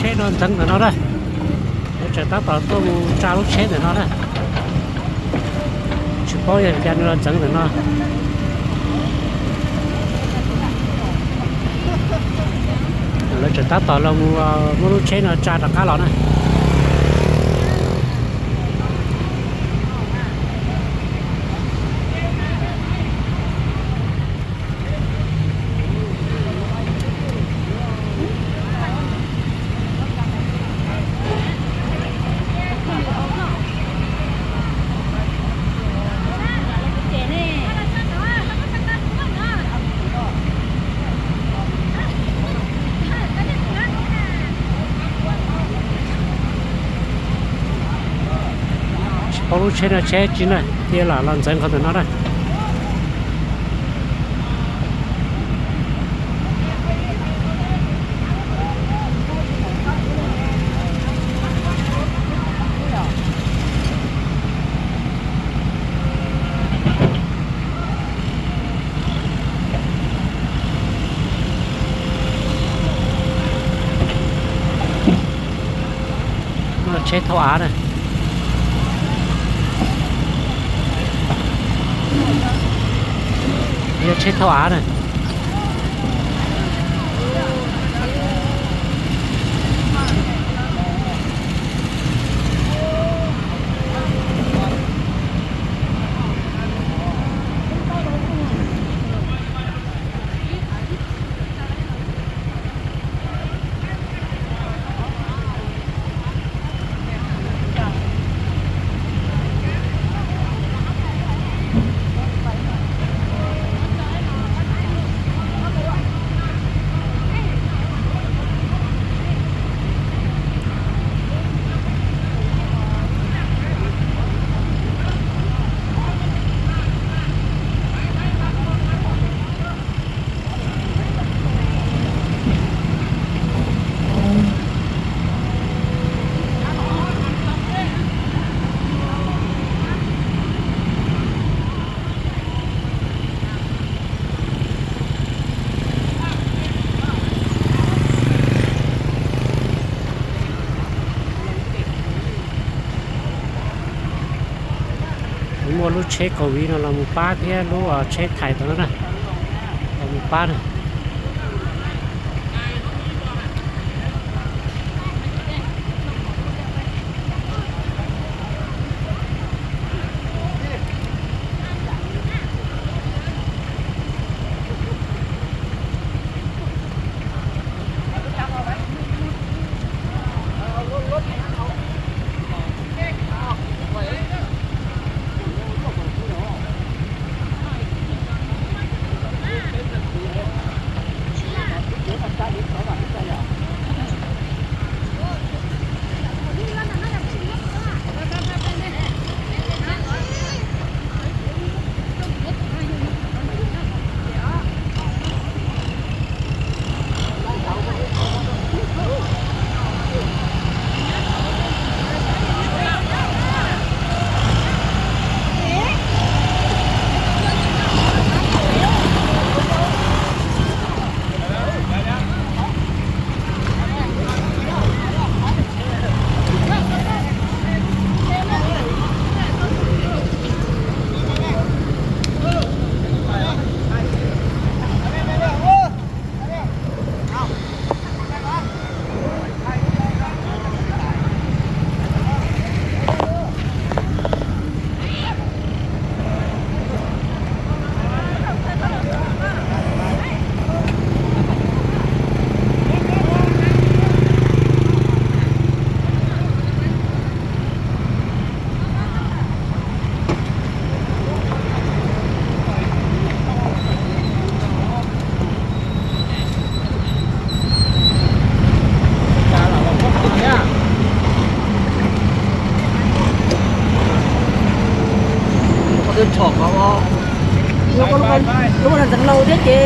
Tsheb no ntxeev ntawm no na. Lawv tseem tab tom tuaj mus tsa lub tsheb ntawm no na. Tsis paub yog cas nws los ntxeev ntawm no. Lawv tseem tab tom los mus muab lub tsheb no tsa rov qab los na. Tsis paub lub tsheb no tsheb tsi na, cia lam los ntxeev qhov ntawm no na. Tsheb thauj av na. Yog tsheb thauj av na. Muaj lub tsheb COVID no los mus pab thiab lub tsheb thais tod na, los mus pab na. Lub no ntxeev laus thiab ces.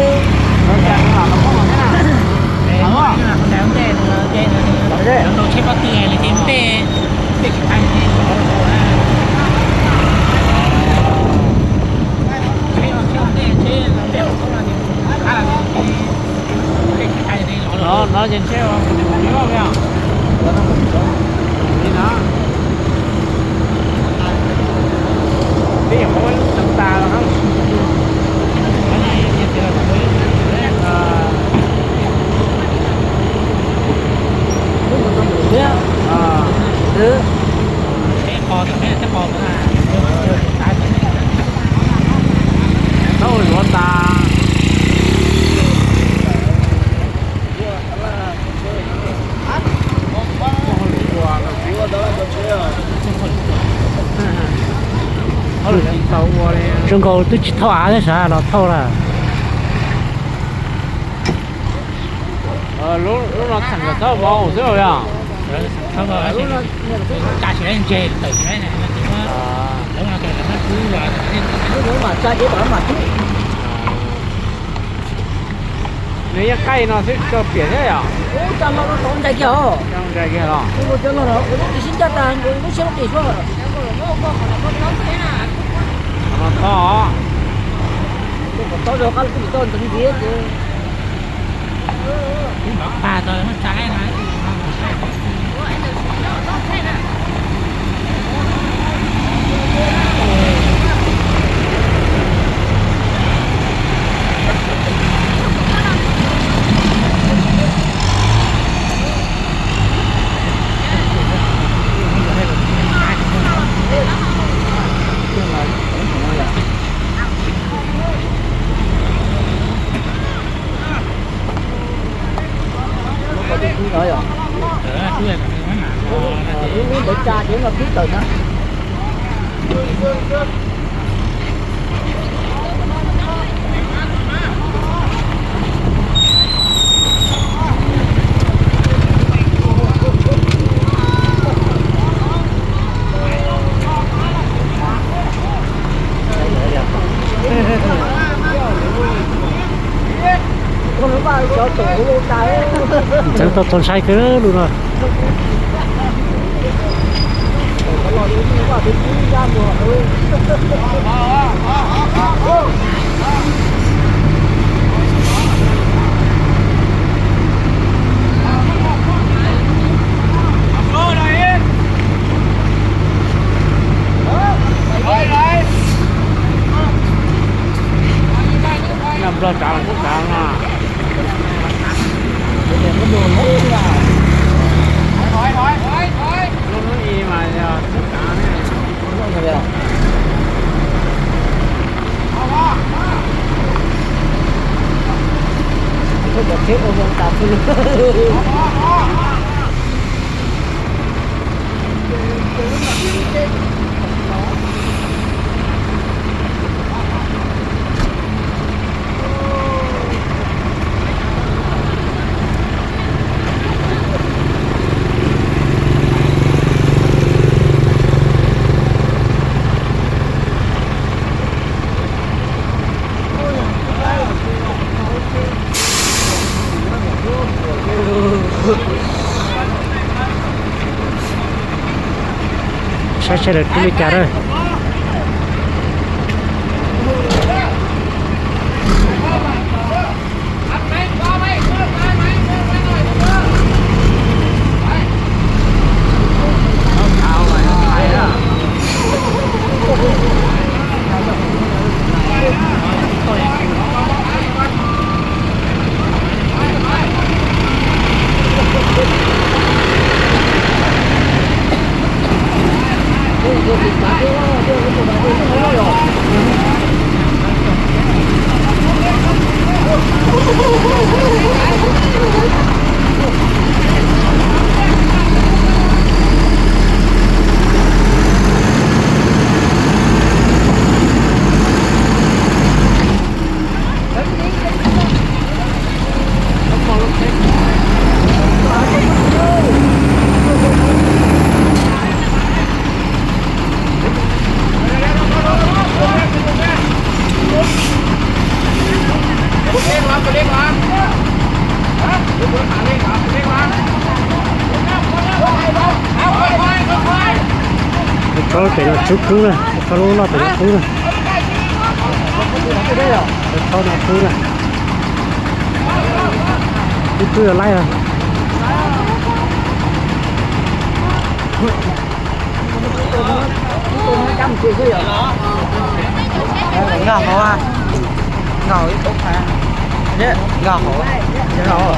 No, no ces ntshe mus nyob os. Zoo nkaus twb tsis thauj av thiab sav los thauj lawm. Lub no txheem kom txhob vov xwb yog. Nws yeej qaij no xwb tsis tau piam thiab yom. Ub, cov no tau ntsais kiag os. Cov no ntsais kiag los. Ub, cov no los lub tsis sib ncaj tag, lub siab lub qis suab. Qhov no tob. Lub qhov tob rau qab lub kuj tsis tau ntxeev ntxiv ces. Lub ntawd tsa ces no pib tawm na. Ntxeev tau txaus ntshai kawg lus no. Nplooj tsav los kub tsav no. Lub hnub i mas yog kub tsav ne. Saib sawv daws kub li cas na. Tsob pem no tsub kub na, tsob loj pem no kub na. Tsob no kub na. Ib tug laib os. Nkag hauv, nkag hauv, nkag hauv.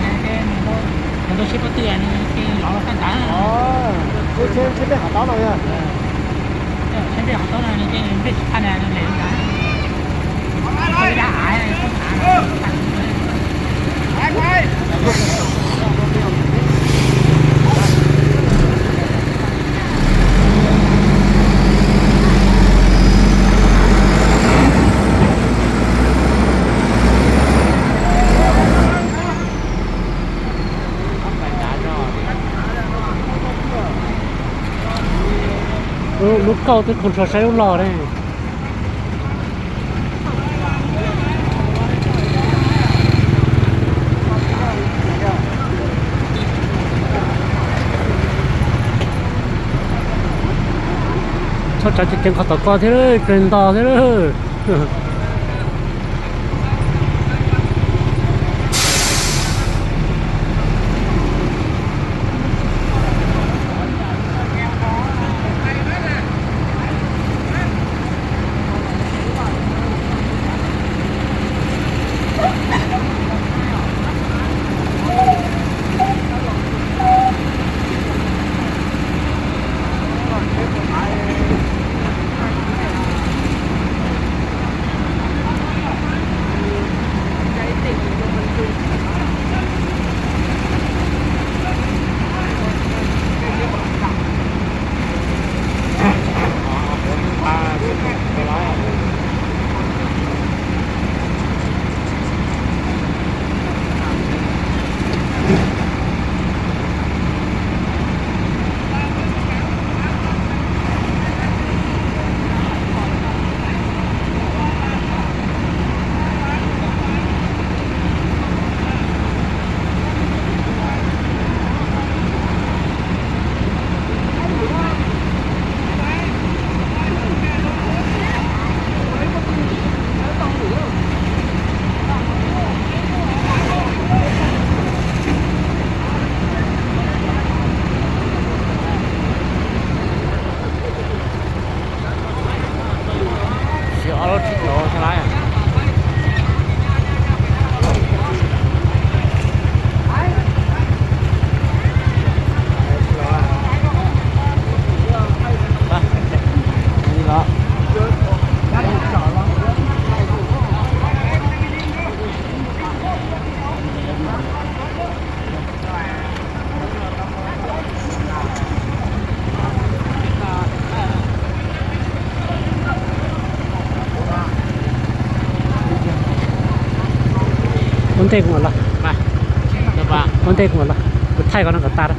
na ces nws nrau tsheb pob tw nws ces lov rau sab nrad. Tsheb peb hov taub no yog, tsheb peb hov taub no ces nplej tsis phaj na nws lem li ntawd. Tau ib dab av, lub kauj twb khoov nrho saib lub log ne. Txhob tsav ceev ceev qhov tom ko thiab, pleg nto thiab lawm. Ntej kuv mam los. Ua ntej kuv mam los, kuv thaij kom no kom tas.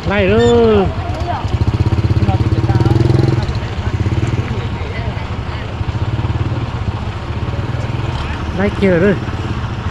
Laij lawm. Laij kiag lawm.